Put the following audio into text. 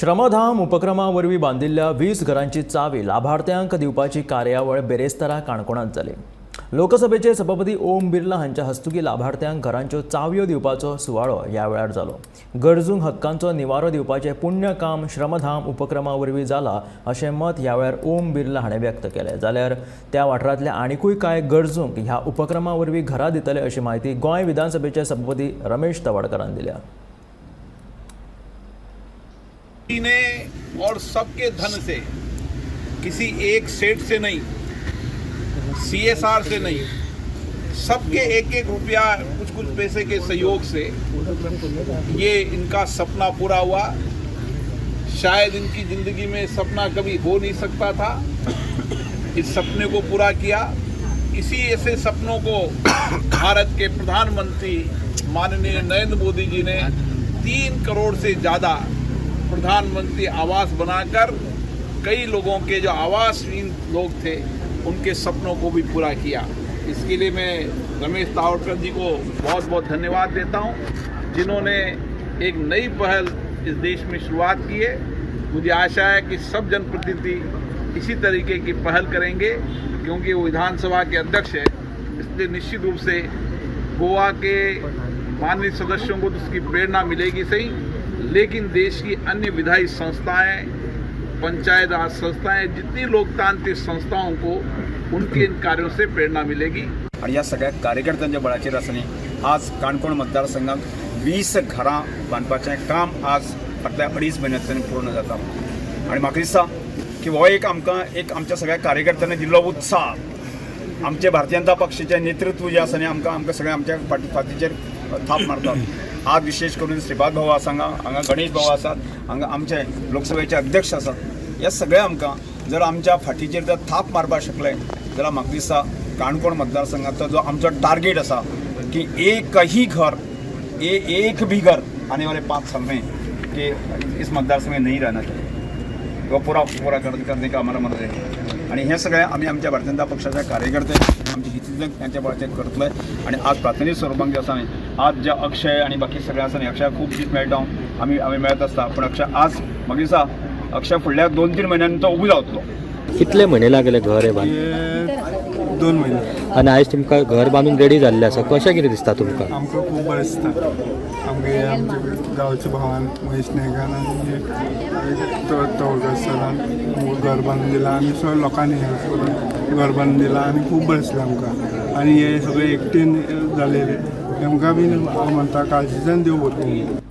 श्रमधाम उपक्रमा वरवीं बांदिल्ल्या 20 घरांची चावी लाभार्थ्यांक दिवपाची कार्यावळ बेरेस्तारा काणकोणांत जाली. लोकसभेचे सभापती ओम बिर्ला हांच्या हस्तुकीं लाभार्थ्यांक घरांच्यो चावयो दिवपाचो सुवाळो ह्या वेळार जालो. गरजूंक हक्कांचो निवारो दिवपाचें पुण्य काम श्रमधाम उपक्रमा वरवीं जाला अशें मत ह्या वेळार ओम बिर्ला हाणें व्यक्त केलें. जाल्यार त्या वाठारांतल्या आनिकूय कांय गरजूंक ह्या उपक्रमा वरवीं घरां दितले अशी म्हायती गोंय विधानसभेचे सभापती रमेश तवडकारान दिल्या. ने और सबके धन से, किसी एक सेठ से नहीं, सीएसआर से नहीं, सबके एक एक रुपया, कुछ कुछ पैसे के सहयोग से ये इनका सपना पूरा हुआ. शायद इनकी ज़िंदगी में सपना कभी हो नहीं सकता था. इस सपने को पूरा किया. इसी ऐसे सपनों को भारत के प्रधानमंत्री माननीय नरेंद्र मोदी जी ने 3 करोड़ से ज़्यादा प्रधानमंत्री आवास बनाकर कई लोगों के, जो आवासहीन लोग थे, उनके सपनों को भी पूरा किया. इसके लिए मैं रमेश तावड़कर जी को बहुत बहुत धन्यवाद देता हूं, जिन्होंने एक नई पहल इस देश में शुरुआत की है. मुझे आशा है कि सब जनप्रतिनिधि इसी तरीके की पहल करेंगे. क्योंकि वो विधानसभा के अध्यक्ष हैं, इसलिए निश्चित रूप से गोवा के माननीय सदस्यों को तो उसकी प्रेरणा मिलेगी सही, लेकिन देश की अन्य विधायी संस्थाएं, पंचायत राज संस्थाएं, जितनी लोकतांत्रिक संस्थाओं को उनके इन कार्यों से प्रेरणा मिलेगी. आणि ह्या सगळ्या कार्यकर्त्यांच्या बळाचेर आसा न्ही, आज काणकोण मतदारसंघात 20 घरां बांदपाचें काम आज फाटल्या अडीच म्हयन्यांतल्यान पूर्ण जाता. आनी म्हाका दिसता की हो एक आमकां एक आमच्या सगळ्या कार्यकर्त्यांनी दिल्लो उत्साह, आमचे भारतीय जनता पक्षाचें नेतृत्व जें आसा न्ही, आमकां आमकां सगळ्या आमच्या फाटीचेर थाप मारतात. आज विशेष करून श्रीपाद भाऊ आसा हांगा, हांगा गणेश भाऊ आसात, हांगा आमचे लोकसभेचे अध्यक्ष आसात. हे सगळे आमकां जर आमच्या फाटीचेर जर थाप मारपाक शकले जाल्यार म्हाका दिसता काणकोण मतदारसंघाचो जो आमचो टार्गेट आसा की एकही घर, एक भी घर आने वाले 5 साल में कि इस मतदारसंघ में नहीं रहना चाहिए, वो पूरा पूरा करने का हमारा मन आहे. आणि हे सगळें आमी आमच्या भारतीय जनता पक्षाच्या कार्यकर्ते, आमचे हितचिंतक त्यांच्या बळाचेर करतले. आणि आज प्राथमीक स्वरुपान जे आसा न्ही, आज जे अक्षय आणि बाकी सगळे आसा न्ही, अक्षय खूब दीस मेळटा हांव, आमी आमी मेळत आसता. पूण अक्षय आज म्हाका दिसता अक्षय फुडल्या 2-3 म्हयन्यांनी तो उबो जातलो. कितले म्हयने लागले घर हे बांदून? हे 2 म्हयने. आनी आयज तुमकां घर बांदून रेडी जाल्लें आसा, कशें कितें दिसता तुमकां? आमकां खूब बरें दिसता. आमगे आमच्या गांवच्या भावान महेश नायकान आनी तवडकर सरान आमकां घर बांदून दिलां आनी सगळ्या लोकांनी हेल्प करून घर बांदून दिलां आनी खूब बरें दिसलें आमकां. आनी हे सगळें एकटेन जालेलें आमकां बीन हांव म्हणटा काळजीच्यान देव बरें करूं.